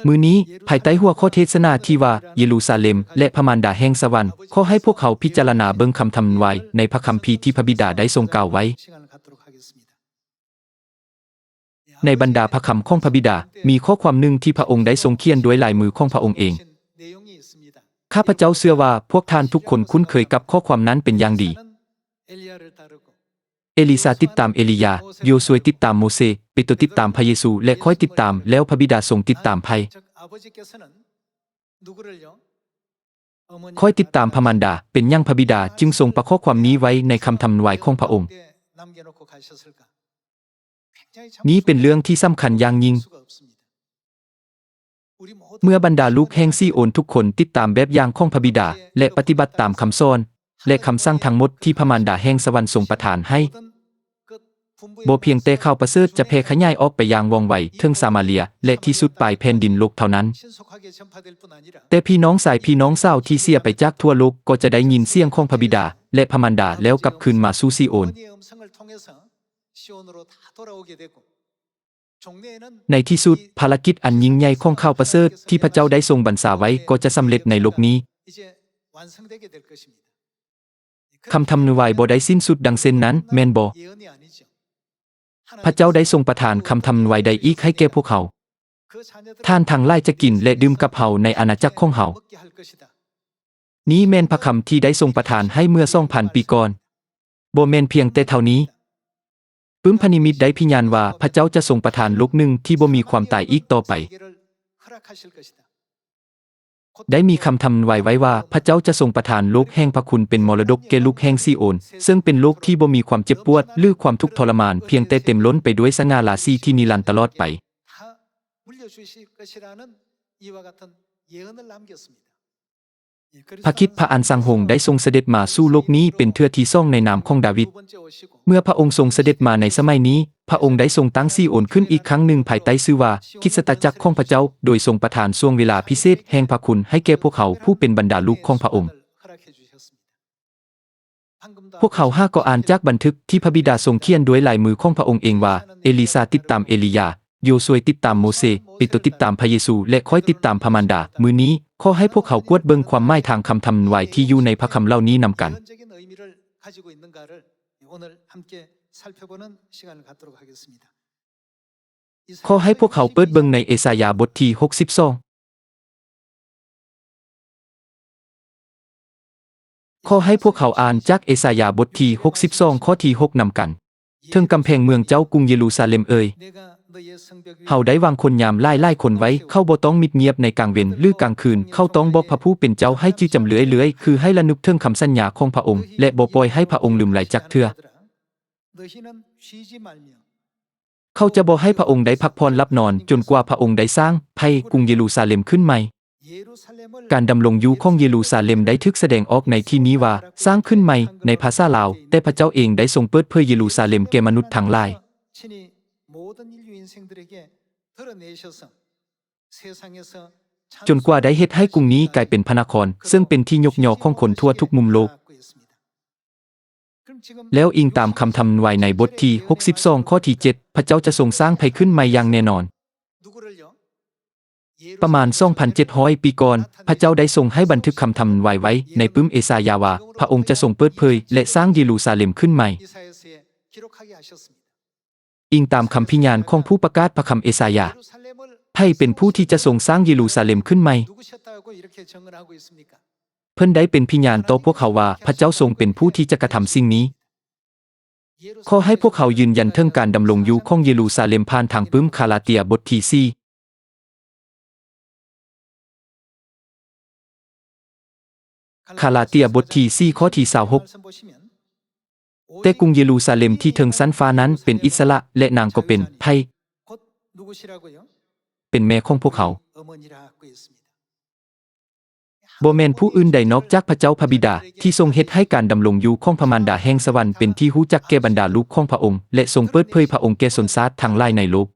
ມື້ນີ້, ພາຍໃຕ້ຫົວຂໍ້ເທດສະໜາທີ່ວ່າ ເຢຣູຊາເລັມ ແລະ ພະມານດາແຫ່ງສະຫວັນ, ຂໍໃຫ້ພວກເຮົາພິຈາລະນາເບິ່ງຄຳທຳນາຍໃນພະຄຳພີທີ່ພະບິດາໄດ້ຊົງກ່າວໄວ້. ໃນບັນດາພະຄຳຂອງພະບິດາ, ມີຂໍ້ຄວາມໜຶ່ງທີ່ພະອົງໄດ້ຊົງຂຽນດ້ວຍລາຍມືຂອງພະອົງເອງ. ຂ້າພະເຈົ້າເຊື່ອວ່າພວກທ່ານທຸກຄົນຄຸ້ນເຄີຍກັບຂໍ້ຄວາມນັ້ນເປັນຢ່າງດີ. ເອລີຊາຕິດຕາມເອລີຢາ, ໂຢຊວຍຕິດຕາມໂມເຊ, ເປໂຕຕິດຕາມພະເຢຊູ ແລະ ຂ້ອຍຕິດຕາມ, ແລ້ວພະບິດາຊົງຕິດຕາມໃຜ? ຂ້ອຍຕິດຕາມພະມານດາ. ເປັນຫຍັງພະບິດາຈຶ່ງຊົງປະຂໍ້ຄວາມນີ້ໄວ້ໃນຄຳທຳນາຍຂອງພະອົງ? ນີ້ເປັນເລື່ອງທີ່ສຳຄັນຢ່າງຍິ່ງ. ເມື່ອບັນດາລູກແຫ່ງຊີໂອນທຸກຄົນຕິດຕາມແບບຢ່າງຂອງພະບິດາ ແລະ ປະຕິບັດຕາມຄຳສອນ ແລະ ຄຳສັ່ງທັງໝົດທີ່ພະມານດາແຫ່ງສະຫວັນຊົງປະທານໃຫ້, ບໍ່ພຽງແຕ່ຂ່າວປະເສີດຈະແຜ່ຂະຫຍາຍອອກໄປຢ່າງວ່ອງໄວເຖິງສາມາເລຍ ແລະ ທີ່ສຸດປາຍແຜ່ນດິນໂລກເທົ່ານັ້ນ, ແຕ່ພີ່ນ້ອງຊາຍພີ່ນ້ອງສາວທີ່ເສຍໄປຈາກທົ່ວໂລກກໍຈະໄດ້ຍິນສຽງຂອງພະບິດາ ແລະ ພະມານດາ ແລ້ວກັບຄືນມາສູ່ຊີໂອນ. ໃນທີ່ສຸດ, ພາລະກິດອັນຍິ່ງໃຫຍ່ຂອງຂ່າວປະເສີດທີ່ພະເຈົ້າໄດ້ຊົງບັນຊາໄວ້ກໍຈະສຳເລັດໃນໂລກນີ້. ຄຳທຳນາຍບໍ່ໄດ້ສິ້ນສຸດດັ່ງເຊັ່ນນັ້ນ, ແມ່ນບໍ່? ພະເຈົ້າໄດ້ຊົງປະທານຄຳທຳນາຍໃດອີກໃຫ້ແກ່ພວກເຮົາ? ທ່ານທັງຫຼາຍຈະກິນ ແລະ ດື່ມກັບເຮົາໃນອານາຈັກຂອງເຮົາ. ນີ້ແມ່ນພະຄຳທີ່ໄດ້ຊົງປະທານໃຫ້ເມື່ອສອງພັນປີກ່ອນ. ບໍ່ແມ່ນພຽງແຕ່ເທົ່ານີ້, ປຶ້ມພະນິມິດໄດ້ພິຍານວ່າພະເຈົ້າຈະຊົງປະທານໂລກໜຶ່ງທີ່ບໍ່ມີຄວາມຕາຍອີກຕໍ່ໄປ. ໄດ້ມີຄຳທຳນາຍໄວ້ວ່າພະເຈົ້າຈະຊົງປະທານໂລກແຫ່ງພະຄຸນເປັນມໍລະດົກແກ່ລູກແຫ່ງຊີໂອນ, ເຊິ່ງເປັນໂລກທີ່ບໍ່ມີຄວາມເຈັບປວດ ຫຼື ຄວາມທຸກທໍລະມານ, ພຽງແຕ່ເຕັມລົ້ນໄປດ້ວຍສະຫງ່າລາສີທີ່ນິລັນຕະຫຼອດໄປ. ພະຄຣິດພະອັນສັງຫົງໄດ້ຊົງສະເດັດມາສູ່ໂລກນີ້ເປັນເທື່ອທີສອງໃນນາມຂອງດາວິດ. ເມື່ອພະອົງຊົງສະເດັດມາໃນສະໄໝນີ້, ພະອົງໄດ້ຊົງຕັ້ງຊີໂອນຂຶ້ນອີກຄັ້ງໜຶ່ງພາຍໃຕ້ຊື່ວ່າ ຄຣິສຕະຈັກຂອງພະເຈົ້າ, ໂດຍຊົງປະທານຊ່ວງເວລາພິເສດແຫ່ງພະຄຸນໃຫ້ແກ່ພວກເຮົາຜູ້ເປັນບັນດາລູກຂອງພະອົງ. ພວກເຮົາຫາກໍອ່ານຈາກບັນທຶກທີ່ພະບິດາຊົງຂຽນດ້ວຍລາຍມືຂອງພະອົງເອງວ່າ, ເອລີຊາຕິດຕາມເອລີຢາ, ໂຢຊວຍຕິດຕາມໂມເຊ, ເປໂຕຕິດຕາມພະເຢຊູ ແລະ ຂ້ອຍຕິດຕາມພະມານດາ. ມື້ນີ້, ຂໍໃຫ້ພວກເຮົາກວດເບິ່ງຄວາມໝາຍທາງຄຳທຳນາຍທີ່ຢູ່ໃນພະຄຳເຫຼົ່ານີ້ນຳກັນ. ຂໍໃຫ້ພວກເຮົາເປີດເບິ່ງໃນເອສາຍາບົດທີຫົກສິບສອງ. ຂໍໃຫ້ພວກເຮົາອ່ານຈາກເອສາຍາບົດທີຫົກສິບສອງ ຂໍ້ທີຫົກນຳກັນ. ເຖິງກຳແພງເມືອງເຈົ້າກຸງເຢຣູຊາເລັມເອີຍ, ເຮົາໄດ້ວາງຄົນຍາມຫຼາຍໆຄົນໄວ້, ເຂົາບໍ່ຕ້ອງມິດງຽບໃນກາງເວັນ ຫຼື ກາງຄືນ, ເຂົາຕ້ອງບອກພະຜູ້ເປັນເຈົ້າໃຫ້ຈື່ຈຳເລື້ອຍໆ, ຄືໃຫ້ລະນຶກເຖິງຄຳສັນຍາຂອງພະອົງ ແລະ ບໍ່ປ່ອຍໃຫ້ພະອົງລືມໄຫຼຈັກເທື່ອ. ເຂົາຈະບໍ່ໃຫ້ພະອົງໄດ້ພັກຜ່ອນຫຼັບນອນ ຈົນກວ່າພະອົງໄດ້ສ້າງໃຫ້ກຸງເຢຣູຊາເລັມຂຶ້ນໃໝ່. ການດຳລົງຢູ່ຂອງເຢຣູຊາເລັມໄດ້ຖືກສະແດງອອກໃນທີ່ນີ້ວ່າ ສ້າງຂຶ້ນໃໝ່ໃນພາສາລາວ, ແຕ່ພະເຈົ້າເອງໄດ້ຊົງເປີດເຜີຍເຢຣູຊາເລັມແກ່ມະນຸດທັງຫຼາຍ. ຈົນກວ່າໄດ້ເຮັດໃຫ້ກຸງນີ້ກາຍເປັນພະນະຄອນ ເຊິ່ງເປັນທີ່ຍົກຍໍຂອງຄົນທົ່ວທຸກມຸມໂລກ. ແລ້ວອີງຕາມຄຳທຳນາຍໃນບົດທີຫົກສິບສອງ ຂໍ້ທີເຈັດ, ພະເຈົ້າຈະຊົງສ້າງໃຜຂຶ້ນໃໝ່ຢ່າງແນ່ນອນ. ປະມານສອງພັນເຈັດຮ້ອຍປີກ່ອນ, ພະເຈົ້າໄດ້ຊົງໃຫ້ບັນທຶກຄຳທຳນາຍໄວ້ໃນປຶ້ມເອສາຍາວ່າ ພະອົງຈະຊົງເປີດເຜີຍ ແລະ ສ້າງເຢຣູຊາເລັມຂຶ້ນໃໝ່. ອີງຕາມຄຳພິຍານຂອງຜູ້ປະກາດພະຄຳເອສາຍາ, ໃຜເປັນຜູ້ທີ່ຈະຊົງສ້າງເຢຣູຊາເລັມຂຶ້ນໃໝ່? ເພິ່ນໄດ້ເປັນພິຍານຕໍ່ພວກເຮົາວ່າພະເຈົ້າຊົງເປັນຜູ້ທີ່ຈະກະທຳສິ່ງນີ້. ຂໍໃຫ້ພວກເຮົາຢືນຢັນເຖິງການດຳລົງຢູ່ຂອງເຢຣູຊາເລັມຜ່ານທາງປຶ້ມຄາລາເຕຍບົດທີສີ່. ຄາລາເຕຍບົດທີສີ່ ຂໍ້ທີຊາວຫົກ. ແຕ່ກຸງເຢຣູຊາເລັມທີ່ເທິງຊັ້ນຟ້ານັ້ນເປັນອິດສະຫຼະ ແລະ ນາງກໍເປັນໃຜ? ເປັນແມ່ຂອງພວກເຮົາ. ບໍ່ແມ່ນຜູ້ອື່ນໃດນອກຈາກພະເຈົ້າພະບິດາ ທີ່ຊົງເຮັດໃຫ້ການດຳລົງຢູ່ຂອງພະມານດາແຫ່ງສະຫວັນເປັນທີ່ຮູ້ຈັກແກ່ບັນດາລູກຂອງພະອົງ ແລະ ຊົງເປີດເຜີຍພະອົງແກ່ຊົນຊາດທັງຫຼາຍໃນໂລກ.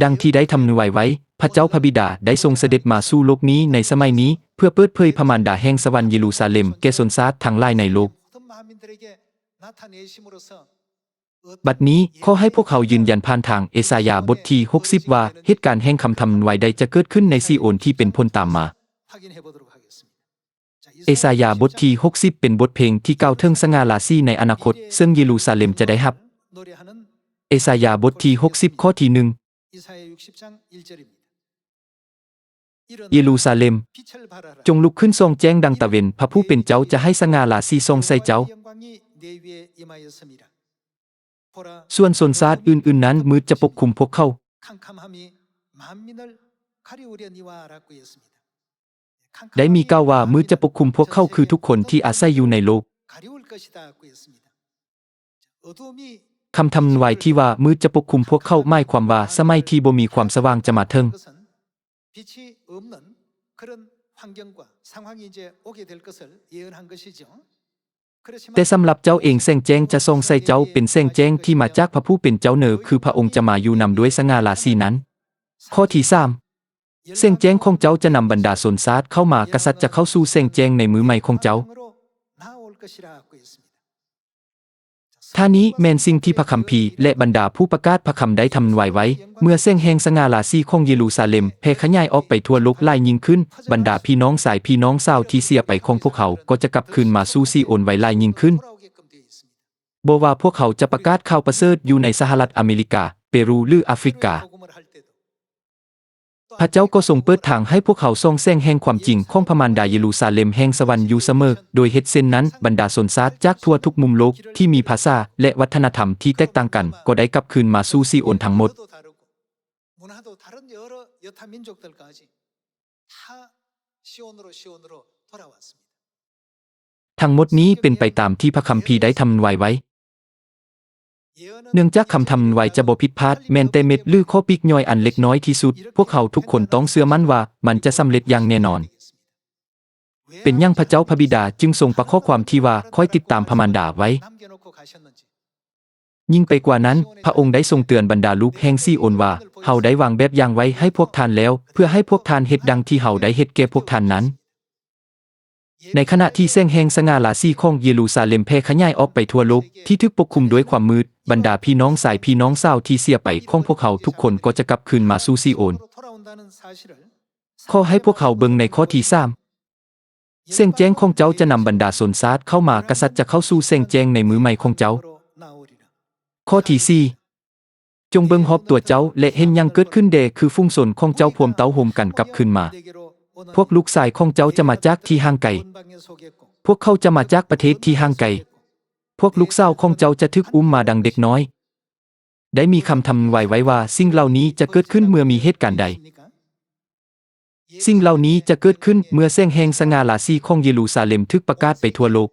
ດັ່ງທີ່ໄດ້ທຳນາຍໄວ້, ພະເຈົ້າພະບິດາໄດ້ຊົງສະເດັດມາສູ່ໂລກນີ້ໃນສະໄໝນີ້ ເພື່ອເປີດເຜີຍພະມານດາແຫ່ງສະຫວັນເຢຣູຊາເລັມແກ່ຊົນຊາດທັງຫຼາຍໃນໂລກ. ບັດນີ້, ຂໍໃຫ້ພວກເຮົາຢືນຢັນຜ່ານທາງເອສາຍາບົດທີຫົກສິບວ່າ ເຫດການແຫ່ງຄຳທຳນາຍໃດຈະເກີດຂຶ້ນໃນຊີໂອນທີ່ເປັນຜົນຕາມມາ. ເອສາຍາບົດທີຫົກສິບເປັນບົດເພງທີ່ກ່າວເຖິງສະຫງ່າລາສີໃນອະນາຄົດ ເຊິ່ງເຢຣູຊາເລັມຈະໄດ້ຮັບ. ເອສາຍາບົດທີຫົກສິບ ຂໍ້ທີໜຶ່ງ. ܝຣູຊາເລັມ, ຈົ່ງລຸກຂຶ້ນສ່ອງແຈ້ງດັ່ງຕາເວັນ, ພະຜູ້ເປັນເຈົ້າຈະໃຫ້ສະຫງ່າລາສີສ່ອງໃສ່ເຈົ້າ. ສ່ວນຊົນຊາດອື່ນໆນັ້ນ ມືດຈະປົກຄຸມພວກເຂົາ. ໄດ້ມີກ່າວວ່າ ມືດຈະປົກຄຸມພວກເຂົາ ຄືທຸກຄົນທີ່ອາໄສຢູ່ໃນໂລກ. ຄຳທຳນາຍທີ່ວ່າ ມືດຈະປົກຄຸມພວກເຂົາ ໝາຍຄວາມວ່າ ສະໄໝທີ່ບໍ່ມີຄວາມສະຫວ່າງຈະມາເຖິງ. ແຕ່ສຳລັບເຈົ້າເອງ, ແສງແຈ້ງຈະສ່ອງໃສ່ເຈົ້າ ເປັນແສງແຈ້ງທີ່ມາຈາກພະຜູ້ເປັນເຈົ້າເນີ, ຄືພະອົງຈະມາຢູ່ນຳດ້ວຍສະຫງ່າລາສີນັ້ນ. ຂໍ້ທີສາມ. ແສງແຈ້ງຂອງເຈົ້າຈະນຳບັນດາຊົນຊາດເຂົ້າມາ, ກະສັດຈະເຂົ້າສູ່ແສງແຈ້ງໃນມື້ໃໝ່ຂອງເຈົ້າ. ທ່ານີ້ແມ່ນສິ່ງທີ່ພະຄຳພີ ແລະ ບັນດາຜູ້ປະກາດພະຄຳໄດ້ທຳນາຍໄວ້. ເມື່ອແສງແຫ່ງສະຫງ່າລາສີຂອງເຢຣູຊາເລັມແຜ່ຂະຫຍາຍອອກໄປທົ່ວໂລກຫຼາຍຍິ່ງຂຶ້ນ, ບັນດາພີ່ນ້ອງຊາຍພີ່ນ້ອງສາວທີ່ເສຍໄປຂອງພວກເຮົາກໍຈະກັບຄືນມາສູ່ຊີໂອນໄວຫຼາຍຍິ່ງຂຶ້ນ. ບໍ່ວ່າພວກເຮົາຈະປະກາດຂ່າວປະເສີດຢູ່ໃນສະຫະລັດອາເມລິກາ, ເປຣູ ຫຼື ອາຟຣິກາ, ພະເຈົ້າກໍຊົງເປີດທາງໃຫ້ພວກເຮົາສ່ອງແສງແຫ່ງຄວາມຈິງຂອງພະມານດາເຢຣູຊາເລັມແຫ່ງສະຫວັນຢູ່ສະເໝີ. ໂດຍເຮັດເຊັ່ນນັ້ນ, ບັນດາຊົນຊາດຈາກທົ່ວທຸກມຸມໂລກທີ່ມີພາສາ ແລະ ວັດທະນະທຳທີ່ແຕກຕ່າງກັນ ກໍໄດ້ກັບຄືນມາສູ່ຊີໂອນທັງໝົດ. 시온으로, 시온으로 돌아왔습니다. ທັງໝົດນີ້ເປັນໄປຕາມທີ່ພະຄຳພີໄດ້ທຳນາຍໄວ້. ເນື່ອງຈາກຄຳທຳນາຍຈະບໍ່ຜິດພາດ, ແມ່ນແຕ່ເມັດ ຫຼື ຂໍ້ປີກຍ່ອຍອັນເລັກນ້ອຍທີ່ສຸດ, ພວກເຮົາທຸກຄົນຕ້ອງເຊື່ອໝັ້ນວ່າມັນຈະສຳເລັດຢ່າງແນ່ນອນ. ເປັນຫຍັງພະເຈົ້າພະບິດາຈຶ່ງຊົງປະຂໍ້ຄວາມທີ່ວ່າ ຂ້ອຍຕິດຕາມພະມານດາໄວ້? ຍິ່ງໄປກວ່ານັ້ນ, ພະອົງໄດ້ຊົງເຕືອນບັນດາລູກແຫ່ງຊີໂອນວ່າ, ເຮົາໄດ້ວາງແບບຢ່າງໄວ້ໃຫ້ພວກທ່ານແລ້ວ, ເພື່ອໃຫ້ພວກທ່ານເຮັດດັ່ງທີ່ເຮົາໄດ້ເຮັດແກ່ພວກທ່ານນັ້ນ. ໃນຂະນະທີ່ແສງແຫ່ງສະຫງ່າລາສີຂອງເຢຣູຊາເລັມແຜ່ຂະຫຍາຍອອກໄປທົ່ວໂລກທີ່ຖືກປົກຄຸມດ້ວຍຄວາມມືດ, ບັນດາພີ່ນ້ອງຊາຍພີ່ນ້ອງສາວທີ່ເສຍໄປຂອງພວກເຮົາທຸກຄົນກໍຈະກັບຄືນມາສູ່ຊີໂອນ. ຂໍໃຫ້ພວກເຮົາເບິ່ງໃນຂໍ້ທີສາມ. ແສງແຈ້ງຂອງເຈົ້າຈະນຳບັນດາຊົນຊາດເຂົ້າມາ, ກະສັດຈະເຂົ້າສູ່ແສງແຈ້ງໃນມື້ໃໝ່ຂອງເຈົ້າ. ຂໍ້ທີສີ່. ຈົ່ງເບິ່ງຮອບຕົວເຈົ້າ ແລະ ເຫັນຫຍັງເກີດຂຶ້ນແດ່, ຄືຝູງຊົນຂອງເຈົ້າພວມເຕົ້າໂຮມກັນກັບຄືນມາ. ພວກລູກຊາຍຂອງເຈົ້າຈະມາຈາກທີ່ຫ່າງໄກ. ພວກເຂົາຈະມາຈາກປະເທດທີ່ຫ່າງໄກ. ພວກລູກສາວຂອງເຈົ້າຈະຖືກອຸ້ມມາດັ່ງເດັກນ້ອຍ. ໄດ້ມີຄຳທຳນາຍໄວ້ວ່າສິ່ງເຫຼົ່ານີ້ຈະເກີດຂຶ້ນເມື່ອມີເຫດການໃດ? ສິ່ງເຫຼົ່ານີ້ຈະເກີດຂຶ້ນເມື່ອແສງແຫ່ງສະຫງ່າລາສີຂອງເຢຣູຊາເລັມຖືກປະກາດໄປທົ່ວໂລກ.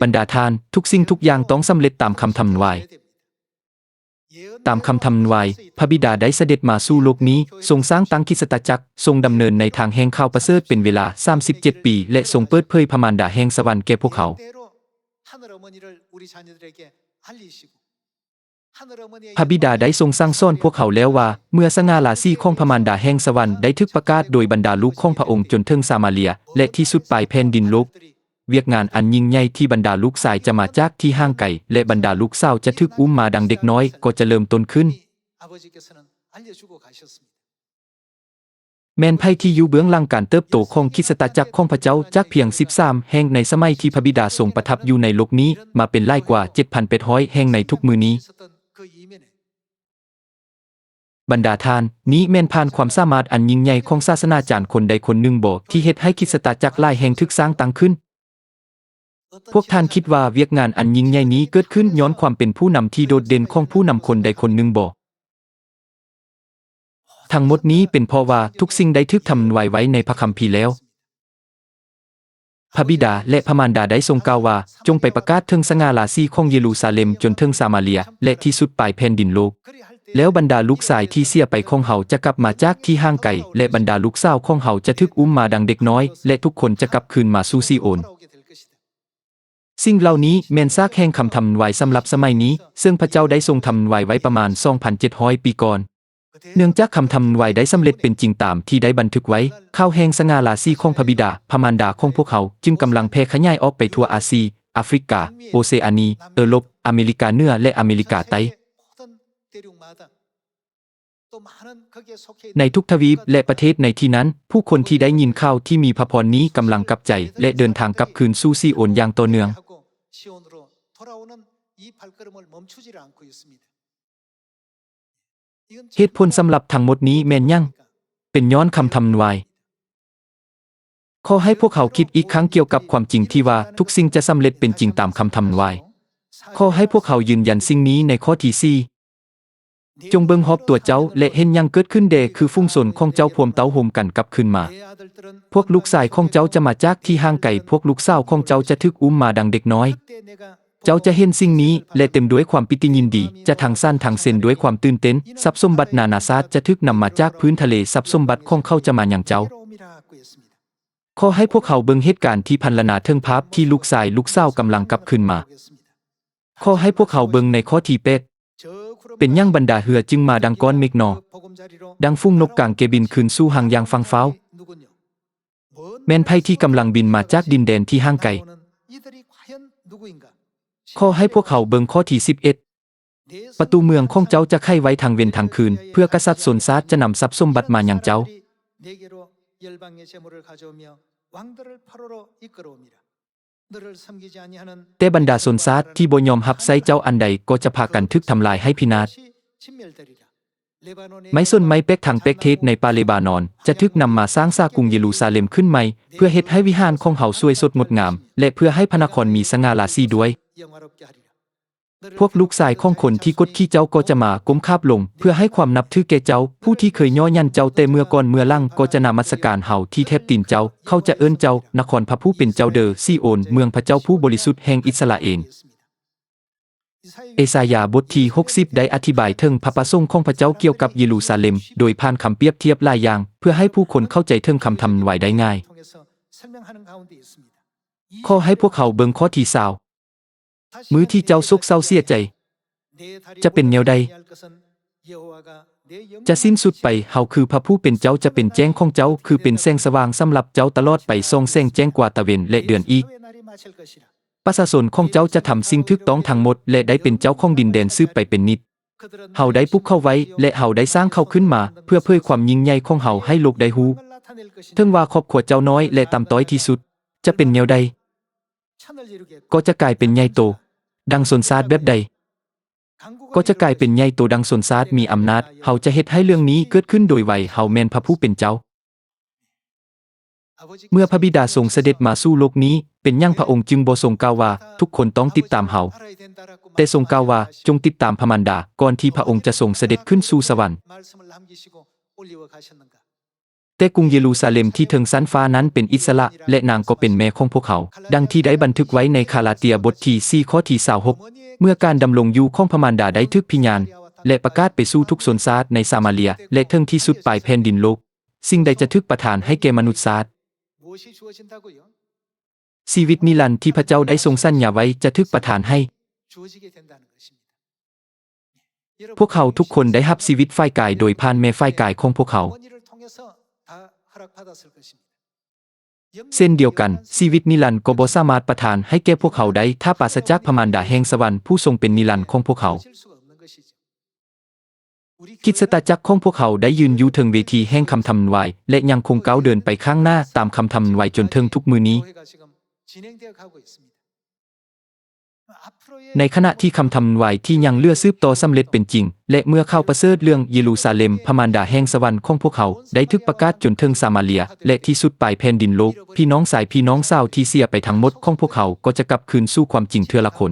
ບັນດາທ່ານ, ທຸກສິ່ງທຸກຢ່າງຕ້ອງສຳເລັດຕາມຄຳທຳນາຍ. ຕາມຄຳທຳນາຍ, ພະບິດາໄດ້ສະເດັດມາສູ່ໂລກນີ້, ຊົງສ້າງຕັ້ງຄຣິສຕະຈັກ, ຊົງດຳເນີນໃນທາງແຫ່ງຂ່າວປະເສີດເປັນເວລາສາມສິບເຈັດປີ ແລະ ຊົງເປີດເຜີຍພະມານດາແຫ່ງສະຫວັນແກ່ພວກເຮົາ. ພະບິດາໄດ້ຊົງສັ່ງສອນພວກເຮົາແລ້ວວ່າ, ເມື່ອສະຫງ່າລາສີຂອງພະມານດາແຫ່ງສະຫວັນໄດ້ຖືກປະກາດໂດຍບັນດາລູກຂອງພະອົງຈົນເຖິງຊາມາເລຍ ແລະ ທີ່ສຸດປາຍແຜ່ນດິນໂລກ, ວຽກງານອັນຍິ່ງໃຫຍ່ທີ່ບັນດາລູກຊາຍຈະມາຈາກທີ່ຫ່າງໄກ ແລະ ບັນດາລູກສາວຈະຖືກອຸ້ມມາດັ່ງເດັກນ້ອຍກໍຈະເລີ່ມຕົ້ນຂຶ້ນ. ແມ່ນໃຜທີ່ຢູ່ເບື້ອງຫຼັງການເຕີບໂຕຂອງຄຣິສຕະຈັກຂອງພະເຈົ້າຈາກພຽງສິບສາມແຫ່ງໃນສະໄໝທີ່ພະບິດາຊົງປະທັບຢູ່ໃນໂລກນີ້ມາເປັນຫຼາຍກວ່າເຈັດພັນແປດຮ້ອຍແຫ່ງໃນທຸກມື້ນີ້? ບັນດາທ່ານ, ນີ້ແມ່ນຜ່ານຄວາມສາມາດອັນຍິ່ງໃຫຍ່ຂອງສາສະໜາຈານຄົນໃດຄົນໜຶ່ງບໍ ທີ່ເຮັດໃຫ້ຄຣິສຕະຈັກຫຼາຍແຫ່ງຖືກສ້າງຕັ້ງຂຶ້ນ? ພວກທ່ານຄິດວ່າວຽກງານອັນຍິ່ງໃຫຍ່ນີ້ເກີດຂຶ້ນຍ້ອນຄວາມເປັນຜູ້ນຳທີ່ໂດດເດັ່ນຂອງຜູ້ນຳຄົນໃດຄົນໜຶ່ງບໍ? ທັງໝົດນີ້ເປັນເພາະວ່າທຸກສິ່ງໄດ້ຖືກທຳນາຍໄວ້ໃນພະຄຳພີແລ້ວ. ພະບິດາ ແລະ ພະມານດາໄດ້ຊົງກ່າວວ່າ, ຈົ່ງໄປປະກາດເຖິງສະຫງ່າລາສີຂອງເຢຣູຊາເລັມຈົນເຖິງຊາມາເລຍ ແລະ ທີ່ສຸດປາຍແຜ່ນດິນໂລກ. ແລ້ວບັນດາລູກຊາຍທີ່ເສຍໄປຂອງເຮົາຈະກັບມາຈາກທີ່ຫ່າງໄກ ແລະ ບັນດາລູກສາວຂອງເຮົາຈະຖືກອຸ້ມມາດັ່ງເດັກນ້ອຍ ແລະ ທຸກຄົນຈະກັບຄືນມາສູ່ຊີໂອນ. ສິ່ງເຫຼົ່ານີ້ແມ່ນຊາກແຫ່ງຄຳທຳນາຍສຳລັບສະໄໝນີ້, ເຊິ່ງພະເຈົ້າໄດ້ຊົງທຳນາຍໄວ້ປະມານສອງພັນເຈັດຮ້ອຍປີກ່ອນ. ເນື່ອງຈາກຄຳທຳນາຍໄດ້ສຳເລັດເປັນຈິງຕາມທີ່ໄດ້ບັນທຶກໄວ້, ຂ່າວແຫ່ງສະຫງ່າລາສີຂອງພະບິດາ, ພະມານດາຂອງພວກເຮົາຈຶ່ງກຳລັງແຜ່ຂະຫຍາຍອອກໄປທົ່ວອາຊີ, ອາຟຣິກາ, ໂອເຊອານີ, ເອີຣົບ, ອາເມລິກາເໜືອ ແລະ ອາເມລິກາໃຕ້. ໃນທຸກທະວີບ ແລະ ປະເທດໃນທີ່ນັ້ນ, ຜູ້ຄົນທີ່ໄດ້ຍິນຂ່າວທີ່ມີພະພອນນີ້ກຳລັງກັບໃຈ ແລະ ເດີນທາງກັບຄືນສູ່ຊີໂອນຢ່າງຕໍ່ເນື່ອງ. ເຫດຜົນສຳລັບທັງໝົດນີ້ແມ່ນຫຍັງ? ເປັນຍ້ອນຄຳທຳນວາຍ. ຂໍໃຫ້ພວກເຮົາຄິດອີກຄັ້ງກ່ຽວກັບຄວາມຈິງທີ່ວ່າ ທຸກສິ່ງຈະສຳເລັດເປັນຈິງຕາມຄຳທຳນວາຍ. ຂໍໃຫ້ພວກເຮົາຢືນຢັນສິ່ງນີ້ໃນຂໍ້ທີສີ່. ຈົ່ງເບິ່ງຮອບຕົວເຈົ້າ ແລະ ເຫັນຫຍັງເກີດຂຶ້ນແດ່? ຄືຝູງຊົນຂອງເຈົ້າພວມເຕົ້າໂຮມກັນກັບຄືນມາ. ພວກລູກຊາຍຂອງເຈົ້າຈະມາຈາກທີ່ຫ່າງໄກ, ພວກລູກສາວຂອງເຈົ້າຈະຖືກອຸ້ມມາດັ່ງເດັກນ້ອຍ. ເຈົ້າຈະເຫັນສິ່ງນີ້ ແລະ ເຕັມດ້ວຍຄວາມປີຕິຍິນດີ, ຈະທັງສັນທັງເຊັນດ້ວຍຄວາມຕື່ນເຕັ້ນ. ຊັບສົມບັດນານາຊາດຈະຖືກນຳມາຈາກພື້ນທະເລ, ຊັບສົມບັດຂອງເຂົາຈະມາຫາເຈົ້າ. ຂໍໃຫ້ພວກເຮົາເບິ່ງເຫດການທີ່ພັນລະນາເຖິງພາບທີ່ລູກຊາຍລູກສາວກຳລັງກັບຄືນມາ. ຂໍໃຫ້ພວກເຮົາເບິ່ງໃນຂໍ້ທີແປດ. ເປັນຫຍັງບັນດາເຮືອຈຶ່ງມາດັ່ງກ້ອນເມກໜໍ? ດັ່ງຝູງນົກກາງແກ່ບິນຄືນສູ່ຮັງຢ່າງຝັ່ງຟ້າວ. ແມ່ນໃຜທີ່ກຳລັງບິນມາຈາກດິນແດນທີ່ຫ່າງໄກ? ຂໍໃຫ້ພວກເຮົາເບິ່ງຂໍ້ທີສິບເອັດ. ປະຕູເມືອງຂອງເຈົ້າຈະໄຂໄວ້ທັງເວັນທັງຄືນ, ເພື່ອກະສັດຊົນຊາດຈະນຳຊັບສົມບັດມາຫາເຈົ້າ. ແຕ່ບັນດາຊົນຊາດທີ່ບໍ່ຍອມຮັບໃຊ້ເຈົ້າອັນໃດກໍຈະພາກັນຖືກທຳລາຍໃຫ້ພິນາດ. ໄມ້ສົນໄມ້ແປກທັງແປກເທດໃນປ່າເລບານອນ ຈະຖືກນຳມາສ້າງສາກຸງເຢຣູຊາເລັມຂຶ້ນໃໝ່, ເພື່ອເຮັດໃຫ້ວິຫານຂອງເຮົາສວຍສົດງົດງາມ ແລະ ເພື່ອໃຫ້ພະນະຄອນມີສະຫງ່າລາສີດ້ວຍ. ພວກລູກຊາຍຂອງຄົນທີ່ກົດຂີ່ເຈົ້າກໍຈະມາກົ້ມຂາບລົງ ເພື່ອໃຫ້ຄວາມນັບຖືແກ່ເຈົ້າ. ຜູ້ທີ່ເຄີຍຍໍ້ຢັນເຈົ້າແຕ່ເມື່ອກ່ອນເມື່ອຫຼັງກໍຈະນະມັດສະການເຮົາທີ່ແທບຕີນເຈົ້າ. ເຂົາຈະເອີ້ນເຈົ້າ ນະຄອນພະຜູ້ເປັນເຈົ້າເດີ, ຊີໂອນ, ເມືອງພະເຈົ້າຜູ້ບໍລິສຸດແຫ່ງອິດສະຣາເອນ. ເອສາຍາບົດທີຫົກສິບໄດ້ອະທິບາຍເຖິງພະປະສົງຂອງພະເຈົ້າກ່ຽວກັບເຢຣູຊາເລັມ ໂດຍຜ່ານຄຳປຽບທຽບຫຼາຍຢ່າງ ເພື່ອໃຫ້ຜູ້ຄົນເຂົ້າໃຈເຖິງຄຳທຳນວາຍໄດ້ງ່າຍ. ຂໍໃຫ້ພວກເຮົາເບິ່ງຂໍ້ທີຊາວ. ມື້ທີ່ເຈົ້າໂສກເສົ້າເສຍໃຈ ຈະເປັນແນວໃດ? ຈະສິ້ນສຸດໄປ. ເຮົາຄືພະຜູ້ເປັນເຈົ້າຈະເປັນແຈ້ງຂອງເຈົ້າ, ຄືເປັນແສງສະຫວ່າງສຳລັບເຈົ້າຕະຫຼອດໄປ, ສ່ອງແສງແຈ້ງກວ່າຕາເວັນ ແລະ ເດືອນອີກ. ປະຊາຊົນຂອງເຈົ້າຈະທຳສິ່ງຖືກຕ້ອງທັງໝົດ ແລະ ໄດ້ເປັນເຈົ້າຂອງດິນແດນສືບໄປເປັນນິດ. ເຮົາໄດ້ປຸກເຂົາໄວ້ ແລະ ເຮົາໄດ້ສ້າງເຂົາຂຶ້ນມາ ເພື່ອເຜີຍຄວາມຍິ່ງໃຫຍ່ຂອງເຮົາໃຫ້ໂລກໄດ້ຮູ້. ເຖິງວ່າຄອບຄົວເຈົ້ານ້ອຍ ແລະ ຕ່ຳຕ້ອຍທີ່ສຸດ, ຈະເປັນແນວໃດ? ກໍຈະກາຍເປັນໃຫຍ່ໂຕ ດັ່ງຊົນຊາດແບບໃດ? ກໍຈະກາຍເປັນໃຫຍ່ໂຕດັ່ງຊົນຊາດມີອຳນາດ. ເຮົາຈະເຮັດໃຫ້ເລື່ອງນີ້ເກີດຂຶ້ນໂດຍໄວ. ເຮົາແມ່ນພະຜູ້ເປັນເຈົ້າ. ເມື່ອພະບິດາຊົງສະເດັດມາສູ່ໂລກນີ້, ເປັນຫຍັງພະອົງຈຶ່ງບໍ່ຊົງກ່າວວ່າ, ທຸກຄົນຕ້ອງຕິດຕາມເຮົາ? ແຕ່ຊົງກ່າວວ່າ, ຈົ່ງຕິດຕາມພະມານດາ, ກ່ອນທີ່ພະອົງຈະຊົງສະເດັດຂຶ້ນສູ່ສະຫວັນ. ແຕ່ກຸງເຢຣູຊາເລັມທີ່ເທິງຊັ້ນຟ້ານັ້ນເປັນອິດສະຫຼະ, ແລະ ນາງກໍເປັນແມ່ຂອງພວກເຮົາ, ດັ່ງທີ່ໄດ້ບັນທຶກໄວ້ໃນກາລາເຕຍບົດທີສີ່ ຂໍ້ທີຊາວຫົກ. ເມື່ອການດຳລົງຢູ່ຂອງພະມານດາໄດ້ຖືກພິຍານ ແລະ ປະກາດໄປສູ່ທຸກຊົນຊາດໃນສາມາເລຍ ແລະ ເຖິງທີ່ສຸດປາຍແຜ່ນດິນໂລກ, ສິ່ງໃດຈະຖືກປະທານໃຫ້ແກ່ມະນຸດຊາດ? ຊີວິດນິລັນທີ່ພະເຈົ້າໄດ້ຊົງສັນຍາໄວ້ຈະຖືກປະທານໃຫ້. ພວກເຮົາທຸກຄົນໄດ້ຮັບຊີວິດຝ່າຍກາຍໂດຍຜ່ານແມ່ຝ່າຍກາຍຂອງພວກເຮົາ. ເຊັ່ນດຽວກັນ, ຊີວິດນິລັນກໍບໍ່ສາມາດປະທານໃຫ້ແກ່ພວກເຮົາໄດ້ ຖ້າປາສະຈາກພະມານດາແຫ່ງສະຫວັນຜູ້ຊົງເປັນນິລັນຂອງພວກເຮົາ. ຄຣິສຕະຈັກຂອງພວກເຮົາໄດ້ຢືນຢູ່ເທິງເວທີແຫ່ງຄຳທຳນາຍ ແລະ ຍັງຄົງກ້າວເດີນໄປຂ້າງໜ້າຕາມຄຳທຳນາຍຈົນເຖິງທຸກມື້ນີ້. ໃນຂະນະທີ່ຄຳທຳນາຍທີ່ຍັງເຫຼືອສືບຕໍ່ສຳເລັດເປັນຈິງ ແລະ ເມື່ອຂ່າວປະເສີດເລື່ອງເຢຣູຊາເລັມ, ພະມານດາແຫ່ງສະຫວັນຂອງພວກເຮົາ ໄດ້ຖືກປະກາດຈົນເຖິງສາມາເລຍ ແລະ ທີ່ສຸດປາຍແຜ່ນດິນໂລກ, ພີ່ນ້ອງຊາຍ ພີ່ນ້ອງສາວທີ່ເສຍໄປທັງໝົດຂອງພວກເຮົາກໍຈະກັບຄືນສູ່ຄວາມຈິງເທື່ອລະຄົນ.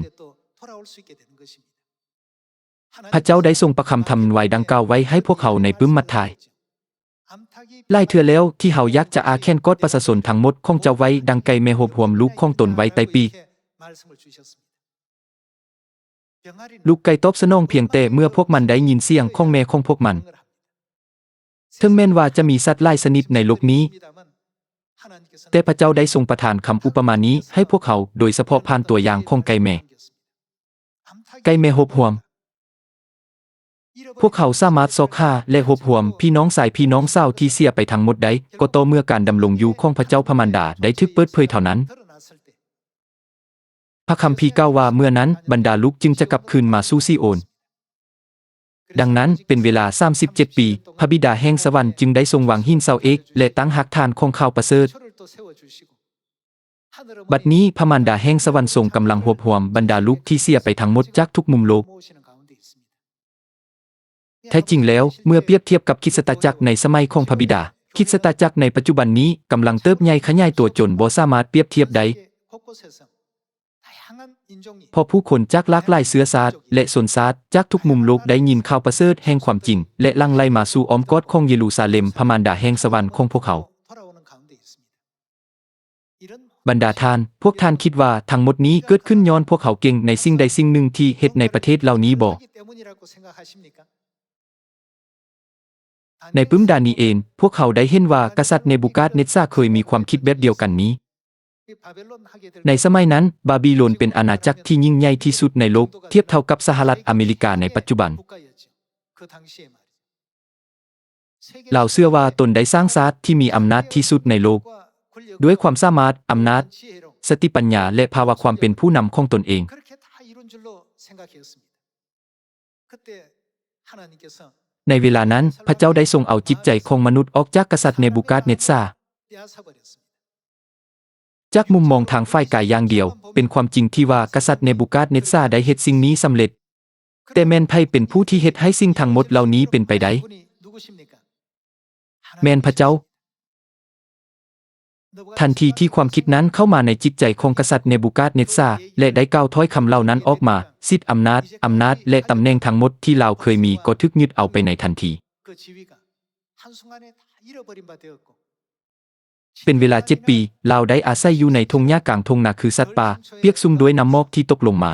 ພະເຈົ້າໄດ້ຊົງປະຄຳທຳນາຍດັ່ງກ່າວໄວ້ໃຫ້ພວກເຮົາໃນປຶ້ມມັດທາຍ. ຫຼາຍເທື່ອແລ້ວທີ່ເຮົາຢາກຈະອາແຂນກອດປະຊາຊົນທັງໝົດຂອງເຈົ້າໄວ້ ດັ່ງໄກ່ແມ່ໂຮບຮວມລູກຂອງຕົນໄວ້ໃຕ້ປີກ. ລູກໄກ່ຕອບສະໜອງພຽງແຕ່ເມື່ອພວກມັນໄດ້ຍິນສຽງຂອງແມ່ຂອງພວກມັນ. ເຖິງແມ່ນວ່າຈະມີສັດຫຼາຍຊະນິດໃນໂລກນີ້, ແຕ່ພະເຈົ້າໄດ້ຊົງປະທານຄຳອຸປະມານີ້ໃຫ້ພວກເຮົາ, ໂດຍສະເພາະຜ່ານຕົວຢ່າງຂອງໄກ່ແມ່. ໄກ່ແມ່ໂຮບຮວມ. ພວກເຮົາສາມາດຊອກຫາ ແລະ ໂຮບຮວມພີ່ນ້ອງຊາຍ ພີ່ນ້ອງສາວທີ່ເສຍໄປທັງໝົດໄດ້ ກໍຕໍ່ເມື່ອການດຳລົງຢູ່ຂອງພະເຈົ້າພະມານດາໄດ້ຖືກເປີດເຜີຍເທົ່ານັ້ນ. ພ ພະຄຳພີກ່າວວ່າ ເມື່ອນັ້ນບັນດາລູກຈຶ່ງຈະກັບຄືນມາສູ່ຊີໂອນ. ດັ່ງນັ້ນ, ເປັນເວລາສາມສິບເຈັດປີ, ພະບິດາແຫ່ງສະຫວັນຈຶ່ງໄດ້ຊົງວາງຫີນເສົາເອກ ແລະ ຕັ້ງຮາກຖານຂອງຂ່າວປະເສີດ. ບັດນີ້ພະມານດາແຫ່ງສະຫວັນຊົງກຳລັງຮວບຮວມບັນດາລູກທີ່ເສຍໄປທັງໝົດຈາກທຸກມຸມໂລກ. ແທ້ຈິງແລ້ວ, ເມື່ອປຽບທຽບກັບຄຣິສຕະຈັກໃນສະໄໝຂອງພະບິດາ, ຄຣິສຕະຈັກໃນປັດຈຸບັນນີ້ກຳລັງເຕີບໃຫຍ່ຂະຫຍາຍຕົວຈົນບໍ່ສາມາດປຽບທຽບໄດ້. ເພາະຜູ້ຄົນຈາກຫຼາກຫຼາຍເຊື້ອຊາດ ແລະ ຊົນຊາດຈາກທຸກມຸມໂລກໄດ້ຍິນຂ່າວປະເສີດແຫ່ງຄວາມຈິງ ແລະ ຫຼັ່ງໄຫຼມາສູ່ອ້ອມກອດຂອງເຢຣູຊາເລັມ, ພະມານດາແຫ່ງສະຫວັນຂອງພວກເຮົາ. ບັນດາທ່ານ, ພວກທ່ານຄິດວ່າທັງໝົດນີ້ເກີດຂຶ້ນຍ້ອນພວກເຮົາເກັ່ງໃນສິ່ງໃດສິ່ງໜຶ່ງທີ່ເຮັດໃນປະເທດເຫຼົ່ານີ້ບໍ? ໃນປຶ້ມດານີເອນ, ພວກເຮົາໄດ້ເຫັນວ່າກະສັດເນບູກາດເນດຊາເຄີຍມີຄວາມຄິດແບບດຽວກັນນີ້. ໃນສະໄໝນັ້ນ, ບາບິໂລນເປັນອານາຈັກທີ່ຍິ່ງໃຫຍ່ທີ່ສຸດໃນໂລກ, ທຽບເທົ່າກັບສະຫະລັດອາເມລິກາໃນປັດຈຸບັນ. ລາວເຊື່ອວ່າຕົນໄດ້ສ້າງຊາດທີ່ມີອຳນາດທີ່ສຸດໃນໂລກ, ດ້ວຍຄວາມສາມາດ, ອຳນາດ, ສະຕິປັນຍາ ແລະ ພາວະຄວາມເປັນຜູ້ນຳຂອງຕົນເອງ. ໃນເວລານັ້ນ, ພະເຈົ້າໄດ້ຊົງເອົາຈິດໃຈຂອງມະນຸດອອກຈາກກະສັດເນບູກາດເນດຊາ. ຈາກມຸມມອງທາງຝ່າຍກາຍຢ່າງດຽວ, ເປັນຄວາມຈິງທີ່ວ່າກະສັດເນບູກາດເນດຊາໄດ້ເຮັດສິ່ງນີ້ສຳເລັດ. ແຕ່ແມ່ນໃຜເປັນຜູ້ທີ່ເຮັດໃຫ້ສິ່ງທັງໝົດເຫຼົ່ານີ້ເປັນໄປໄດ້? ແມ່ນພະເຈົ້າ. ທັນທີທີ່ຄວາມຄິດນັ້ນເຂົ້າມາໃນຈິດໃຈຂອງກະສັດເນບູກາດເນດຊາ ແລະ ໄດ້ກ່າວຖ້ອຍຄຳເຫຼົ່ານັ້ນອອກມາ, ສິດອຳນາດ, ອຳນາດ ແລະ ຕຳແໜ່ງທັງໝົດທີ່ລາວເຄີຍມີກໍຖືກຍຶດເອົາໄປໃນທັນທີ. ເປັນເວລາເຈັດປີ, ລາວໄດ້ອາໄສຢູ່ໃນທົ່ງຫຍ້າກາງທົ່ງນາຄືສັດປ່າ, ປຽກຊຸ່ມດ້ວຍນ້ຳໝອກທີ່ຕົກລົງມາ.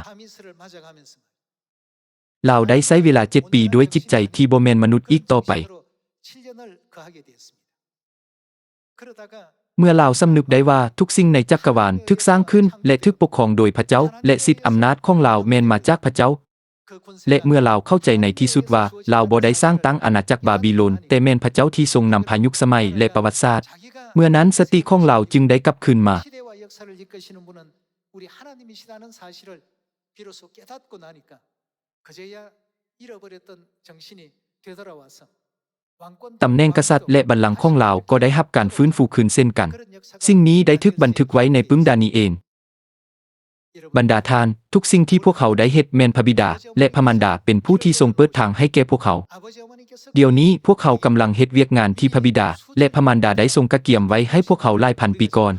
ລາວໄດ້ໃຊ້ເວລາເຈັດປີດ້ວຍຈິດໃຈທີ່ບໍ່ແມ່ນມະນຸດອີກຕໍ່ໄປ. ເມື່ອລາວສຳນຶກໄດ້ວ່າທຸກສິ່ງໃນຈັກກະວານຖືກສ້າງຂຶ້ນ ແລະ ຖືກປົກຄອງໂດຍພະເຈົ້າ ແລະ ສິດອຳນາດຂອງລາວແມ່ນມາຈາກພະເຈົ້າ, ແລະ ເມື່ອລາວເຂົ້າໃຈໃນທີ່ສຸດວ່າລາວບໍ່ໄດ້ສ້າງຕັ້ງອານາຈັກບາບິໂລນ, ແຕ່ແມ່ນພະເຈົ້າທີ່ຊົງນຳພາຍຸກສະໄໝ ແລະ ປະຫວັດສາດ, ເມື່ອນັ້ນສະຕິຂອງລາວຈຶ່ງໄດ້ກັບຄືນມາ. 그제야 잃어버렸던 정신이 되돌아와서 ຕຳແໜ່ງກະສັດ ແລະ ບັນລັງຂອງລາວກໍໄດ້ຮັບການຟື້ນຟູຄືນເຊັ່ນກັນ. ສິ່ງນີ້ໄດ້ຖືກບັນທຶກໄວ້ໃນປຶ້ມດານີເອນ. ບັນດາທ່ານ, ທຸກສິ່ງທີ່ພວກເຮົາໄດ້ເຮັດແມ່ນພະບິດາ ແລະ ພະມານດາເປັນຜູ້ທີ່ຊົງເປີດທາງໃຫ້ແກ່ພວກເຮົາ. ດຽວນີ້ພວກເຮົາກຳລັງເຮັດວຽກງານທີ່ພະບິດາ ແລະ ພະມານດາໄດ້ຊົງກະກຽມໄວ້ໃຫ້ພວກເຮົາຫຼາຍພັນປີກ່ອນ.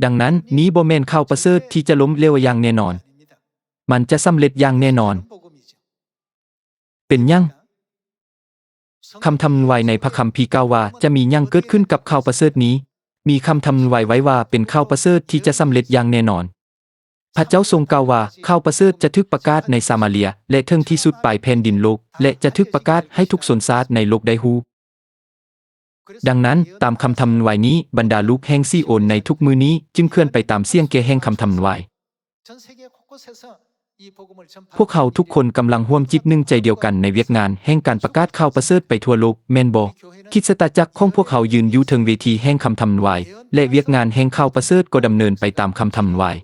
ດັ່ງນັ້ນ, ນີ້ບໍ່ແມ່ນຂ່າວປະເສີດທີ່ຈະລົ້ມເຫຼວຢ່າງແນ່ນອນ. ມັນຈະສຳເລັດຢ່າງແນ່ນອນ. ເປັນຫຍັງ? ຄຳທຳນາຍໃນພະຄຳພີກ່າວວ່າຈະມີຫຍັງເກີດຂຶ້ນກັບຂ່າວປະເສີດນີ້? ມີຄຳທຳນາຍໄວ້ວ່າເປັນຂ່າວປະເສີດທີ່ຈະສຳເລັດຢ່າງແນ່ນອນ. ພະເຈົ້າຊົງກ່າວວ່າ ຂ່າວປະເສີດຈະຖືກປະກາດໃນຊາມາເລຍ ແລະ ເຖິງທີ່ສຸດປາຍແຜ່ນດິນໂລກ ແລະ ຈະຖືກປະກາດໃຫ້ທຸກຊົນຊາດໃນໂລກໄດ້ຮູ້. ດັ່ງນັ້ນ, ຕາມຄຳທຳນາຍນີ້, ບັນດາລູກແຫ່ງຊີໂອນໃນທຸກມື້ນີ້ຈຶ່ງເຄື່ອນໄປຕາມສຽງແກແຫ່ງຄຳທຳນາຍ. ພວກເຮົາທຸກຄົນກຳລັງຮ່ວມຈິດໜຶ່ງໃຈດຽວກັນໃນວຽກງານແຫ່ງການປະກາດຂ່າວປະເສີດໄປທົ່ວໂລກ, ແມ່ນບໍ່? ຄຣິສຕະຈັກຂອງພວກເຮົາຢືນຢູ່ເທິງເວທີແຫ່ງຄຳທຳນາຍ, ແລະ ວຽກງານແຫ່ງຂ່າວປະເສີດກໍດຳເນີນໄປຕາມຄຳທຳນາຍ.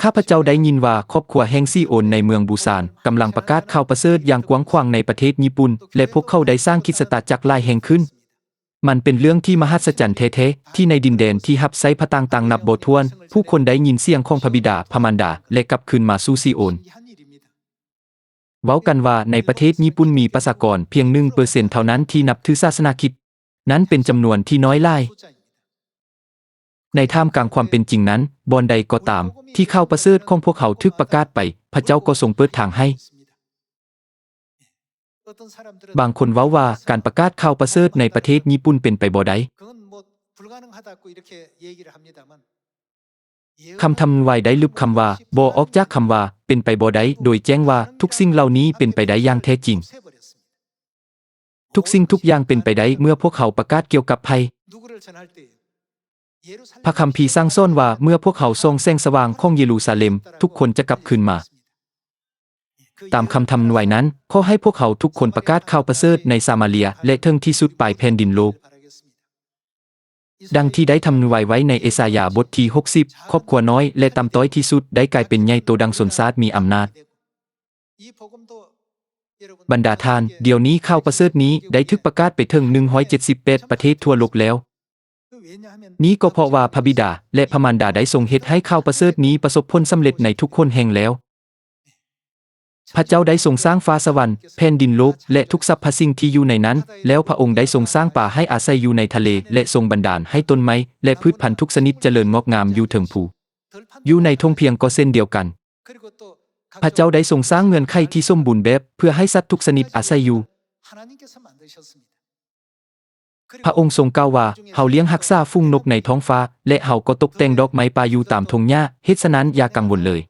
ຂ້າພະເຈົ້າໄດ້ຍິນວ່າຄອບຄົວແຫ່ງຊີໂອນໃນເມືອງບູຊານກຳລັງປະກາດຂ່າວປະເສີດຢ່າງກວ້າງຂວາງໃນປະເທດຍີ່ປຸ່ນ ແລະ ພວກເຂົາໄດ້ສ້າງຄຣິສຕະຈັກຫຼາຍແຫ່ງຂຶ້ນ. ມັນເປັນເລື່ອງທີ່ມະຫັດສະຈັນແທ້ໆ ທີ່ໃນດິນແດນທີ່ຮັບໃຊ້ພະຕ່າງໆນັບບໍ່ຖ້ວນ, ຜູ້ຄົນໄດ້ຍິນສຽງຂອງພະບິດາ, ພະມານດາ ແລະ ກັບຄືນມາສູ່ຊີໂອນ. ເວົ້າກັນວ່າໃນປະເທດຍີ່ປຸ່ນມີປະຊາກອນພຽງໜຶ່ງເປີເຊັນເທົ່ານັ້ນທີ່ນັບຖືສາສະໜາຄຣິດ. ນັ້ນເປັນຈຳນວນທີ່ນ້ອຍຫຼາຍ. ໃນທ່າມກາງຄວາມເປັນຈິງນັ້ນ, ບ່ອນໃດກໍຕາມທີ່ຂ່າວປະເສີດຂອງພວກເຮົາຖືກປະກາດໄປ, ພະເຈົ້າກໍຊົງເປີດທາງໃຫ້. ບາງຄົນເວົ້າວ່າການປະກາດຂ່າວປະເສີດໃນປະເທດຍີ່ປຸ່ນເປັນໄປບໍ່ໄດ້. ຄຳທຳນາຍໄດ້ລຶບຄຳວ່າບໍ່ອອກຈາກຄຳວ່າເປັນໄປບໍ່ໄດ້ ໂດຍແຈ້ງວ່າທຸກສິ່ງເຫຼົ່ານີ້ເປັນໄປໄດ້ຢ່າງແທ້ຈິງ. ທຸກສິ່ງທຸກຢ່າງເປັນໄປໄດ້ເມື່ອພວກເຮົາປະກາດກ່ຽວກັບໃຜ. ພະຄຳພີສັ່ງສອນວ່າເມື່ອພວກເຮົາສ່ອງແສງສະຫວ່າງຂອງເຢຣູຊາເລັມ, ທຸກຄົນຈະກັບຄືນມາ. ຕາມຄຳທຳນາຍນັ້ນ, ຂໍໃຫ້ພວກເຮົາທຸກຄົນປະກາດຂ່າວປະເສີດໃນຊາມາເລຍ ແລະ ເຖິງທີ່ສຸດປາຍແຜ່ນດິນໂລກ. ດັ່ງທີ່ໄດ້ທຳນາຍໄວ້ໃນເອສາຍາບົດທີຫົກສິບ, ຄອບຄົວນ້ອຍ ແລະ ຕ່ຳຕ້ອຍທີ່ສຸດໄດ້ກາຍເປັນໃຫຍ່ໂຕດັ່ງຊົນຊາດມີອຳນາດ. ບັນດາທ່ານ, ດຽວນີ້ຂ່າວປະເສີດນີ້ໄດ້ຖືກປະກາດໄປເຖິງໜຶ່ງຮ້ອຍເຈັດສິບແປດປະເທດທົ່ວໂລກແລ້ວ. ນີ້ກໍເພາະວ່າພະບິດາ ແລະ ພະມານດາໄດ້ຊົງເຮັດໃຫ້ຂ່າວປະເສີດນີ້ປະສົບຜົນສຳເລັດໃນທຸກຫົນແຫ່ງແລ້ວ. ພະເຈົ້າໄດ້ຊົງສ້າງຟ້າສະຫວັນ, ແຜ່ນດິນໂລກ ແລະ ທຸກສັບພະສິ່ງທີ່ຢູ່ໃນນັ້ນ, ແລ້ວພະອົງໄດ້ຊົງສ້າງປາໃຫ້ອາໄສຢູ່ໃນທະເລ ແລະ ຊົງບັນດານໃຫ້ຕົ້ນໄມ້ ແລະ ພືດພັນທຸກຊະນິດຈະເລີນງອກງາມຢູ່ເທິງພູ. ຢູ່ໃນທົ່ງພຽງກໍເຊັ່ນດຽວກັນ. ພະເຈົ້າໄດ້ຊົງສ້າງເງື່ອນໄຂທີ່ສົມບູນແບບເພື່ອໃຫ້ສັດທຸກຊະນິດອາໄສຢູ່. ພະອົງຊົງກ່າວວ່າ, ເຮົາລ້ຽງຮັກສາຝູງນົກໃນທ້ອງຟ້າ ແລະ ເຮົາກໍຕົກແຕ່ງດອກໄມ້ປ່າຢູ່ຕາມທົ່ງຫຍ້າ, ເຫດສະນັ້ນຢ່າກັງວົນເລີຍ.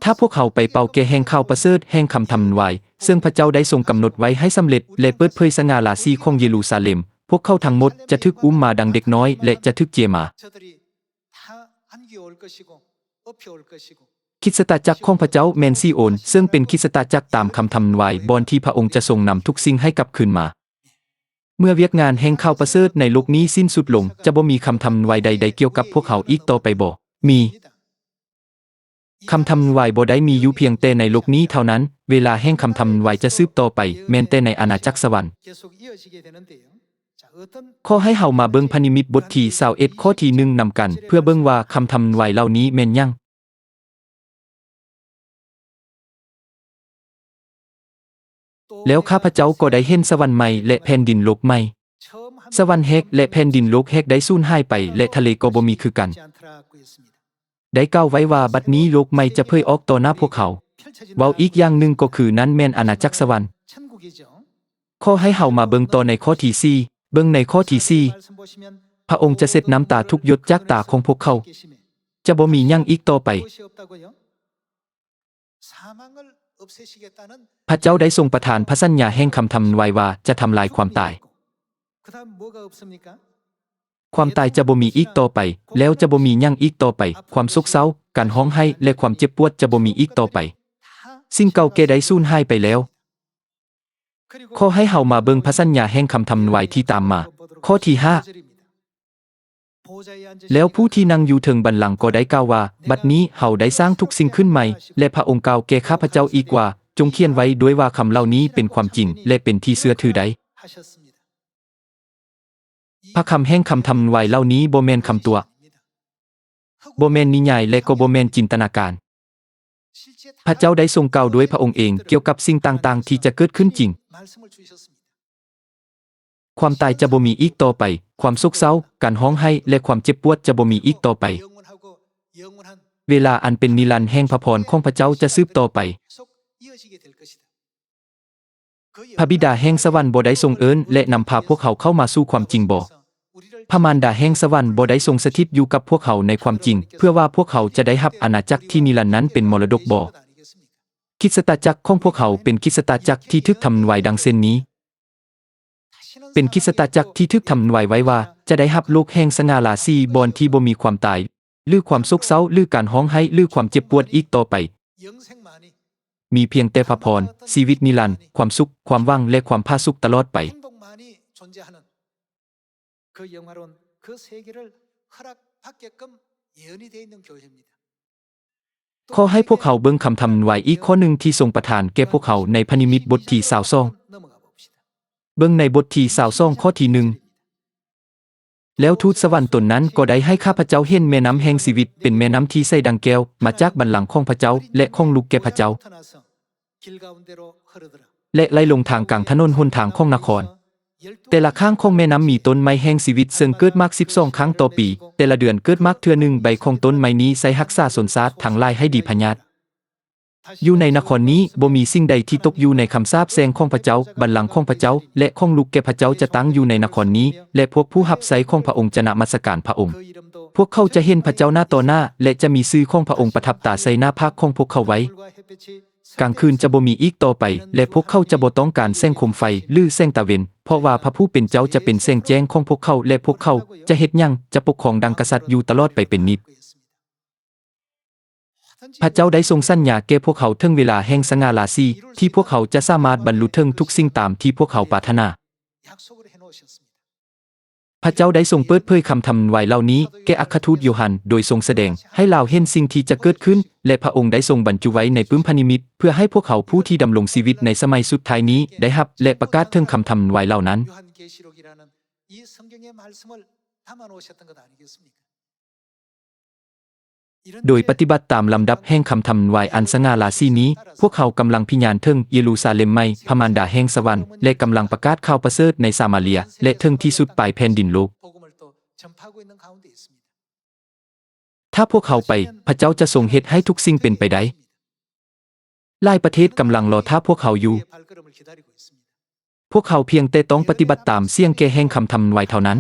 ຖ້າພວກເຮົາໄປເປົ່າແກ່ແຫ່ງຂ່າວປະເສີດແຫ່ງຄຳທຳນາຍ ເຊິ່ງພະເຈົ້າໄດ້ຊົງກຳນົດໄວ້ໃຫ້ສຳເລັດ ແລະ ເປີດເຜີຍສະຫງ່າລາສີຂອງເຢຣູຊາເລັມ, ພວກເຂົາທັງໝົດຈະຖືກອຸ້ມມາດັ່ງເດັກນ້ອຍ ແລະ ຈະຖືກເຈຍມາ. ຄຣິສຕະຈັກຂອງພະເຈົ້າແມ່ນຊີໂອນ, ເຊິ່ງເປັນຄຣິສຕະຈັກຕາມຄຳທຳນາຍ, ບ່ອນທີ່ພະອົງຈະຊົງນຳທຸກສິ່ງໃຫ້ກັບຄືນມາ. ເມື່ອວຽກງານແຫ່ງຂ່າວປະເສີດໃນໂລກນີ້ສິ້ນສຸດລົງ, ຈະບໍ່ມີຄຳທຳນາຍໃດໆກ່ຽວກັບພວກເຮົາອີກຕໍ່ໄປບໍ່? ມີ. ຄຳທຳນາຍບໍ່ໄດ້ມີຢູ່ພຽງແຕ່ໃນໂລກນີ້ເທົ່ານັ້ນ, ເວລາແຫ່ງຄຳທຳນາຍຈະສືບຕໍ່ໄປ, ແມ່ນແຕ່ໃນອານາຈັກສະຫວັນ. ຂໍໃຫ້ເຮົາມາເບິ່ງພະນິມິດບົດທີຊາວເອັດ ຂໍ້ທີໜຶ່ງນຳກັນ, ເພື່ອເບິ່ງວ່າຄຳທຳນາຍເຫຼົ່ານີ້ແມ່ນຫຍັງ. ແລ້ວຂ້າພະເຈົ້າກໍໄດ້ເຫັນສະຫວັນໃໝ່ ແລະ ແຜ່ນດິນໂລກໃໝ່. ສະຫວັນແຮກ ແລະ ແຜ່ນດິນໂລກແຮກໄດ້ສູນຫາຍໄປ ແລະ ທະເລກໍບໍ່ມີຄືກັນ. ໄດ້ກ່າວໄວ້ວ່າ ບັດນີ້ໂລກໃໝ່ຈະເຜີຍອອກຕໍ່ໜ້າພວກເຮົາ. ເວົ້າອີກຢ່າງໜຶ່ງກໍຄື ນັ້ນແມ່ນອານາຈັກສະຫວັນ. ຂໍໃຫ້ເຮົາມາເບິ່ງຕໍ່ໃນຂໍ້ທີສີ່, ເບິ່ງໃນຂໍ້ທີສີ່, ພະອົງຈະເຊັດນ້ຳຕາທຸກຢົດຈາກຕາຂອງພວກເຂົາ. ຈະບໍ່ມີຫຍັງອີກຕໍ່ໄປ. ພະເຈົ້າໄດ້ຊົງປະທານພະສັນຍາແຫ່ງຄຳທຳນາຍວ່າຈະທຳລາຍຄວາມຕາຍ. ຄວາມຕາຍຈະບໍ່ມີອີກຕໍ່ໄປ, ແລ້ວຈະບໍ່ມີຫຍັງອີກຕໍ່ໄປ, ຄວາມໂສກເສົ້າ, ການຮ້ອງໄຫ້ ແລະ ຄວາມເຈັບປວດຈະບໍ່ມີອີກຕໍ່ໄປ. ສິ່ງເກົ່າແກ່ໄດ້ສູນຫາຍໄປແລ້ວ. ຂໍໃຫ້ເຮົາມາເບິ່ງພະສັນຍາແຫ່ງຄຳທຳນາຍທີ່ຕາມມາ. ຂໍ້ທີຫ້າ. ແລ້ວຜູ້ທີ່ນັ່ງຢູ່ເທິງບັນລັງກໍໄດ້ກ່າວວ່າ, ບັດນີ້ເຮົາໄດ້ສ້າງທຸກສິ່ງຂຶ້ນໃໝ່. ແລະ ພະອົງກ່າວແກ່ຂ້າພະເຈົ້າອີກວ່າ, ຈົ່ງຂຽນໄວ້ດ້ວຍວ່າຄຳເຫຼົ່ານີ້ເປັນຄວາມຈິງ ແລະ ເປັນທີ່ເຊື່ອຖືໄດ້. ພະຄຳແຫ່ງຄຳທຳນາຍເຫຼົ່ານີ້ບໍ່ແມ່ນຄຳຕົວະ, ບໍ່ແມ່ນນິຍາຍ ແລະ ກໍບໍ່ແມ່ນຈິນຕະນາການ. ພະເຈົ້າໄດ້ຊົງກ່າວດ້ວຍພະອົງເອງກ່ຽວກັບສິ່ງຕ່າງໆທີ່ຈະເກີດຂຶ້ນຈິງ. ຄວາມຕາຍຈະບໍ່ມີອີກຕໍ່ໄປ, ຄວາມໂສກເສົ້າ, ການຮ້ອງໄຫ້ ແລະ ຄວາມເຈັບປວດຈະບໍ່ມີອີກຕໍ່ໄປ. ເວລາອັນເປັນນິລັນແຫ່ງພະພອນຂອງພະເຈົ້າຈະສືບຕໍ່ໄປ. ພະບິດາແຫ່ງສະຫວັນບໍ່ໄດ້ຊົງເອີ້ນ ແລະ ນຳພາພວກເຮົາເຂົ້າມາສູ່ຄວາມຈິງບໍ? ພະມານດາແຫ່ງສະຫວັນບໍ່ໄດ້ຊົງສະຖິດຢູ່ກັບພວກເຮົາໃນຄວາມຈິງ ເພື່ອວ່າພວກເຮົາຈະໄດ້ຮັບອານາຈັກທີ່ນິລັນນັ້ນເປັນມໍລະດົກບໍ? ຄຣິສຕະຈັກຂອງພວກເຮົາເປັນຄຣິສຕະຈັກທີ່ຖືກທຳນາຍດັ່ງເຊັ່ນນີ້. ເປັນຄຣິສຕະຈັກທີ່ຖືກທຳນາຍໄວ້ວ່າຈະໄດ້ຮັບໂລກແຫ່ງສະຫງ່າລາສີ ບ່ອນທີ່ບໍ່ມີຄວາມຕາຍ ຫຼື ຄວາມໂສກເສົ້າ ຫຼື ການຮ້ອງໄຫ້ ຫຼື ຄວາມເຈັບປວດອີກຕໍ່ໄປ. ມີພຽງແຕ່ພະພອນ, ຊີວິດນິລັນ, ຄວາມສຸກ, ຄວາມຫວັງ ແລະ ຄວາມຜາສຸກຕະຫຼອດໄປ. ܒງຄຳທຳນາຍອີກຂໍ້ໜຶ່ງທີ່ຊົງປະທານແກ່ພວກເຮົາໃນພະນິມິດບົດທີຊາວສອງ. ເບິ່ງໃນບົດທີຊາວສອງ ຂໍ້ທີໜຶ່ງ. ແລ້ວທູດສະຫວັນຕົນນັ້ນກໍໄດ້ໃຫ້ຂ້າພະເຈົ້າເຫັນແມ່ນ້ຳແຫ່ງຊີວິດ ເປັນແມ່ນ້ຳທີ່ໃສດັ່ງແກ້ວ ມາຈາກບັນລັງຂອງພະເຈົ້າ ແລະ ຂອງລູກແກ່ພະເຈົ້າ ແລະ ໄຫຼລົງທາງກາງຖະໜົນຫົນທາງຂອງນະຄອນ. ແຕ່ລະຂ້າງຂອງແມ່ນ້ຳມີຕົ້ນໄມ້ແຫ່ງຊີວິດ ເຊິ່ງເກີດໝາກສິບສອງຄັ້ງຕໍ່ປີ, ແຕ່ລະເດືອນເກີດໝາກເທື່ອໜຶ່ງ. ໃບຂອງຕົ້ນໄມ້ນີ້ໃຊ້ຮັກສາຊົນຊາດທັງຫຼາຍໃຫ້ດີພະຍາດ. ຢູ່ໃນນະຄອນນີ້ບໍ່ມີສິ່ງໃດທີ່ຕົກຢູ່ໃນຄຳສາບແຊ່ງຂອງພະເຈົ້າ, ບັນລັງຂອງພະເຈົ້າ ແລະ ຂອງລູກແກ່ພະເຈົ້າຈະຕັ້ງຢູ່ໃນນະຄອນນີ້, ແລະ ພວກຜູ້ຮັບໃຊ້ຂອງພະອົງຈະນະມັດສະການພະອົງ. ພວກເຂົາຈະເຫັນພະເຈົ້າໜ້າຕໍ່ໜ້າ ແລະ ຈະມີຊື່ຂອງພະອົງປະທັບຕາໃສ່ໜ້າຜາກຂອງພວກເຂົາໄວ້. ກາງຄືນຈະບໍ່ມີອີກຕໍ່ໄປ ແລະ ພວກເຂົາຈະບໍ່ຕ້ອງການແສງໂຄມໄຟ ຫຼື ແສງຕາເວັນ, ເພາະວ່າພະຜູ້ເປັນເຈົ້າຈະເປັນແສງແຈ້ງຂອງພວກເຂົາ ແລະ ພວກເຂົາຈະເຮັດຫຍັງ? ຈະປົກຄອງດັ່ງກະສັດຢູ່ຕະຫຼອດໄປເປັນນິດ. ພະເຈົ້າໄດ້ຊົງສັນຍາແກ່ພວກເຮົາເຖິງເວລາແຫ່ງສະຫງ່າລາສີ ທີ່ພວກເຮົາຈະສາມາດບັນລຸເຖິງທຸກສິ່ງຕາມທີ່ພວກເຮົາປາດຖະໜາ. ພະເຈົ້າໄດ້ຊົງເປີດເຜີຍຄຳທຳນາຍເຫຼົ່ານີ້ແກ່ອັກຄະທູດໂຢຮັນ ໂດຍຊົງສະແດງໃຫ້ລາວເຫັນສິ່ງທີ່ຈະເກີດຂຶ້ນ ແລະ ພະອົງໄດ້ຊົງບັນຈຸໄວ້ໃນປຶ້ມພະນິມິດ ເພື່ອໃຫ້ພວກເຮົາຜູ້ທີ່ດຳລົງຊີວິດໃນສະໄໝສຸດທ້າຍນີ້ໄດ້ຮັບ ແລະ ປະກາດເຖິງຄຳທຳນາຍເຫຼົ່ານັ້ນ. ໂດຍປະຕິບັດຕາມລຳດັບແຫ່ງຄຳທຳນາຍອັນສະຫງ່າລາສີນີ້, ພວກເຮົາກຳລັງພິຍານເຖິງເຢຣູຊາເລັມໃໝ່, ພະມານດາແຫ່ງສະຫວັນ, ແລະ ກຳລັງປະກາດຂ່າວປະເສີດໃນສາມາເລຍ ແລະ ເຖິງທີ່ສຸດປາຍແຜ່ນດິນໂລກ. ຖ້າພວກເຮົາໄປ, ພະເຈົ້າຈະຊົງເຮັດໃຫ້ທຸກສິ່ງເປັນໄປໄດ້. ຫຼາຍປະເທດກຳລັງລໍຖ້າພວກເຮົາຢູ່. ພວກເຮົາພຽງແຕ່ຕ້ອງປະຕິບັດຕາມສຽງແກ່ແຫ່ງຄຳທຳນາຍເທົ່ານັ້ນ.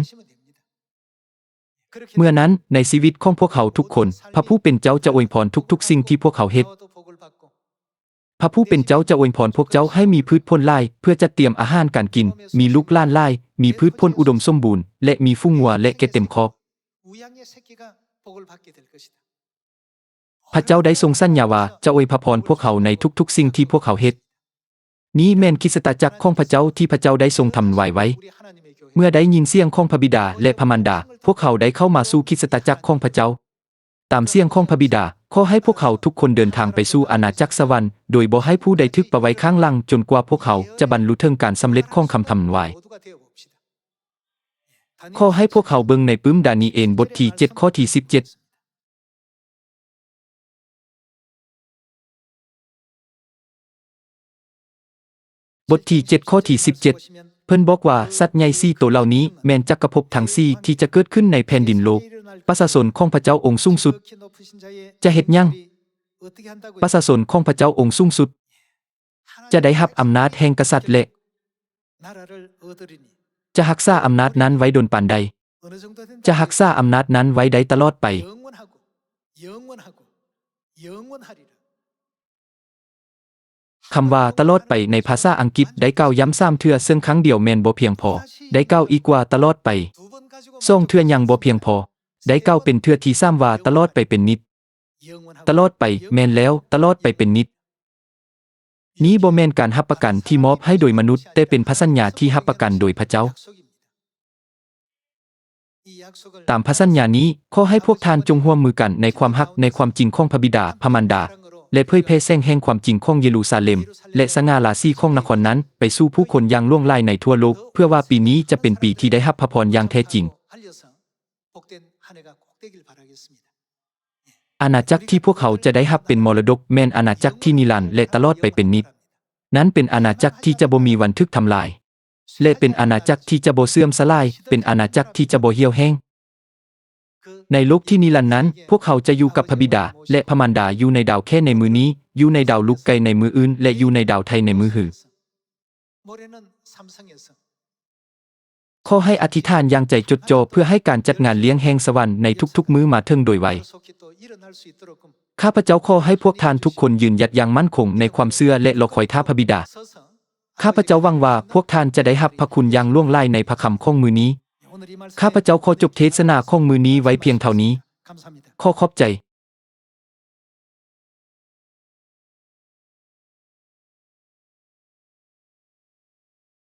ເມື່ອນັ້ນ, ໃນຊີວິດຂອງພວກເຮົາທຸກຄົນ, ພະຜູ້ເປັນເຈົ້າຈະອວຍພອນທຸກໆສິ່ງທີ່ພວກເຮົາເຮັດ. ພະຜູ້ເປັນເຈົ້າຈະອວຍພອນພວກເຈົ້າໃຫ້ມີພືດຜົນຫຼາຍ, ເພື່ອຈັດຕຽມອາຫານການກິນ, ມີລູກຫຼານຫຼາຍ, ມີພືດຜົນອຸດົມສົມບູນ, ແລະ ມີຝູງງົວ ແລະ ແກະເຕັມຄອກ. ພະເຈົ້າໄດ້ຊົງສັນຍາວ່າຈະອວຍພະພອນພວກເຮົາໃນທຸກໆສິ່ງທີ່ພວກເຮົາເຮັດ. ນີ້ແມ່ນຄຣິສຕະຈັກຂອງພະເຈົ້າທີ່ພະເຈົ້າໄດ້ຊົງທຳນາຍໄວ້. ເມື່ອໄດ້ຍິນສຽງຂອງພະບິດາ ແລະ ພະມານດາ, ພວກເຮົາໄດ້ເຂົ້າມາສູ່ຄຣິສຕະຈັກຂອງພະເຈົ້າ. ຕາມສຽງຂອງພະບິດາ, ຂໍໃຫ້ພວກເຮົາທຸກຄົນເດີນທາງໄປສູ່ອານາຈັກສະຫວັນ, ໂດຍບໍ່ໃຫ້ຜູ້ໃດຖືກປະໄວ້ຂ້າງຫຼັງ, ຈົນກວ່າພວກເຮົາຈະບັນລຸເຖິງການສຳເລັດຂອງຄຳທຳນາຍ. ຂໍໃຫ້ພວກເຮົາເບິ່ງໃນປຶ້ມດານີເອນບົດທີເຈັດ ຂໍ້ທີສິບເຈັດ. ບົດທີເຈັດ ຂໍ້ທີສິບເຈັດ ເພິ່ນບອກວ່າ ສັດໃຫຍ່ສີ່ໂຕເຫຼົ່ານີ້ແມ່ນຈັກກະພົບທັງສີ່ທີ່ຈະເກີດຂຶ້ນໃນແຜ່ນດິນໂລກ. ປະຊາຊົນຂອງພະເຈົ້າອົງສູງສຸດຈະເຮັດຫຍັງ? ປະຊາຊົນຂອງພະເຈົ້າອົງສູງສຸດຈະໄດ້ຮັບອຳນາດແຫ່ງກະສັດ ແລະ ຈະຮັກສາອຳນາດນັ້ນໄວ້ດົນປານໃດ? ຈະຮັກສາອຳນາດນັ້ນໄວ້ໄດ້ຕະຫຼອດໄປ. ຄຳວ່າຕະຫຼອດໄປໃນພາສາອັງກິດໄດ້ກ່າວຢ້ຳສາມເທື່ອ, ເຊິ່ງຄັ້ງດຽວແມ່ນບໍ່ພຽງພໍ. ໄດ້ກ່າວອີກວ່າຕະຫຼອດໄປສອງເທື່ອຍັງບໍ່ພຽງພໍ. ໄດ້ກ່າວເປັນເທື່ອທີສາມວ່າຕະຫຼອດໄປເປັນນິດ. ຕະຫຼອດໄປ, ແມ່ນແລ້ວ, ຕະຫຼອດໄປເປັນນິດ. ນີ້ບໍ່ແມ່ນການຮັບປະກັນທີ່ມອບໃຫ້ໂດຍມະນຸດ, ແຕ່ເປັນພະສັນຍາທີ່ຮັບປະກັນໂດຍພະເຈົ້າ. ຕາມພະສັນຍານີ້, ຂໍໃຫ້ພວກທ່ານຈົ່ງຮ່ວມມືກັນໃນຄວາມຮັກ, ໃນຄວາມຈິງຂອງພະບິດາ, ພະມານດາ, ແລະ ເຜີຍແຜ່ແສງແຫ່ງຄວາມຈິງຂອງເຢຣູຊາເລັມ ແລະ ສະຫງ່າລາສີຂອງນະຄອນນັ້ນ ໄປສູ່ຜູ້ຄົນຢ່າງຫຼວງຫຼາຍໃນທົ່ວໂລກ, ເພື່ອວ່າປີນີ້ຈະເປັນປີທີ່ໄດ້ຮັບພະພອນຢ່າງແທ້ຈິງ. ອານາຈັກທີ່ພວກເຮົາຈະໄດ້ຮັບເປັນມໍລະດົກແມ່ນອານາຈັກທີ່ນິລັນ ແລະ ຕະຫຼອດໄປເປັນນິດ. ນັ້ນເປັນອານາຈັກທີ່ຈະບໍ່ມີວັນຖືກທຳລາຍ ແລະ ເປັນອານາຈັກທີ່ຈະບໍ່ເສື່ອມສະຫຼາຍ, ເປັນອານາຈັກທີ່ຈະບໍ່ຫ່ຽວແຫ້ງ. ໃນໂລກທີ່ນິລັນນັ້ນ, ພວກເຮົາຈະຢູ່ກັບພະບິດາ ແລະ ພະມານດາຢູ່ໃນດາວແຄໃນມື້ນີ້, ຢູ່ໃນດາວລູກໄກ່ໃນມື້ອື່ນ ແລະ ຢູ່ໃນດາວໄທໃນມື້ຮື. ຂໍໃຫ້ອະທິຖານຢ່າງໃຈຈົດຈ່ອເພື່ອໃຫ້ການຈັດງານລ້ຽງແຫ່ງສະຫວັນໃນທຸກໆມື້ມາເຖິງໂດຍໄວ. ຂ້າພະເຈົ້າຂໍໃຫ້ພວກທ່ານທຸກຄົນຢືນຢັດຢ່າງໝັ້ນຄົງໃນຄວາມເຊື່ອ ແລະ ລໍຄອຍຖ້າພະບິດາ. ຂ້າພະເຈົ້າຫວັງວ່າພວກທ່ານຈະໄດ້ຮັບພະຄຸນຢ່າງຫຼວງຫຼາຍໃນພະຄຳຂອງມື້ນີ້. ຂ້າພະເຈົ້າຂໍຈົບເທດສະໜາຂອງມື້ນີ້ໄວ້ພຽງເທົ່ານີ້. ຂໍຂອບໃຈ.